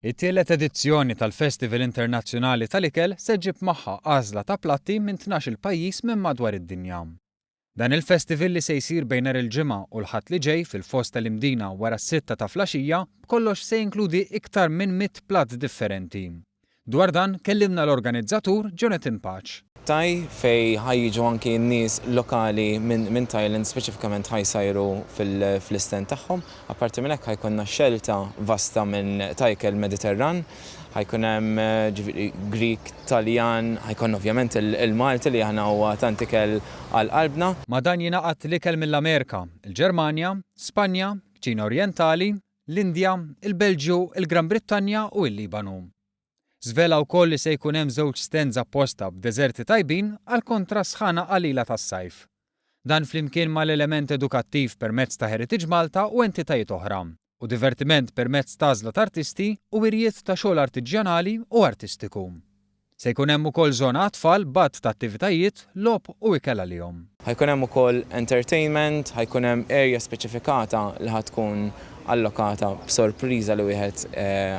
It-tielet edizzjoni tal-Festival Internazzjonali tal-Ikel se ġġib magħha għażla ta' platti minn 12-il pajjiż minn madwar id-dinja. Dan il-festival li se jsir bejn nhar il-Ġimgħa u l-Ħadd li ġej fil-Foss tal-Imdina wara s-sitta ta' flaxija, b'kollox se jinkludi iktar minn 100 platt differenti. Dwar dan kellimna l-organizzatur Jonathan Pace. Thai fejn ħa jiġu anki n-nies lokali minn Thailand speċifikament ħa jsajru fl-istand tagħhom. Apparti minn hekk ħa jkollna xelta vasta minn ta' ikel Mediterran, ħa jkun hemm ġifieri Grieg, Taljan, ħa jkollna ovvjament il-Malti li aħna huwa tant ikel għal qalbna. Ma' dan jingħaqad l-ikel mill-Amerika, il-Ġermanja, Spanja, Ċina Orjentali, l-Indja, il-Belġju, il-Gran Brittanja u l-Libanu. Żvela wkoll li se jkun hemm żewġ stands apposta b'deżerti tajbin għal kontra s-sħana qalila tas-sajf. Dan flimkien mal-element edukattiv permezz ta' Heritage Malta u entitajiet oħra, u divertiment permezz t'għażla t'artisti u wirjiet ta' xogħol artiġjanali u artistiku. Se jkun hemm ukoll żona għat-tfal b'għadd ta' attivitajiet, logħob u ikel għalihom. Ħa jkun hemm ukoll entertainment, ħa jkun hemm area speċifikata li ħa tkun allokata b'sorpriża li wieħed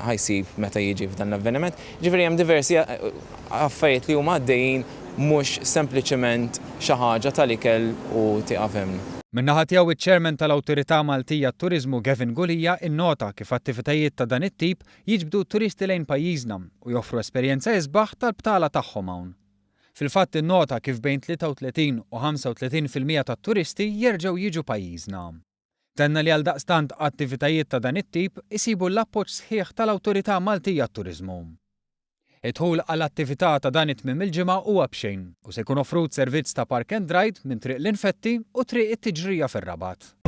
ħa jsib meta jiġi f'dan l-avveniment. Jiġifieri hemm diversi affarijiet li huma għaddejjin mhux sempliċement xi ħaġa tal-ikel u tieqaf hemm. Min-naħa tiegħu iċ-Chairman tal-Awtorità Maltija għat-Turiżmu Gavin Gulia innota kif attivitajiet ta' dan it-tip jiġbdu t-turisti lejn pajjiżna u joffru esperjenza isbaħ tal-btala tagħhom hawn. Fil-fatt innota kif bejn 33 u 35% tat-turisti jerġgħu jiġu pajjiżna. Tenna li għaldaqstant attivitajiet ta' dan it-tip isibu l-appoġġ sħiħ tal-Awtorità Maltija għat-Turiżmu. Id-dħul għall-attività ta' dan it-tmiem il-ġimgħa huwa b'xejn u se jkun offrut servizz ta' park and ride minn Triq l-Infetti u Triq it-Tiġrija fir-Rabat.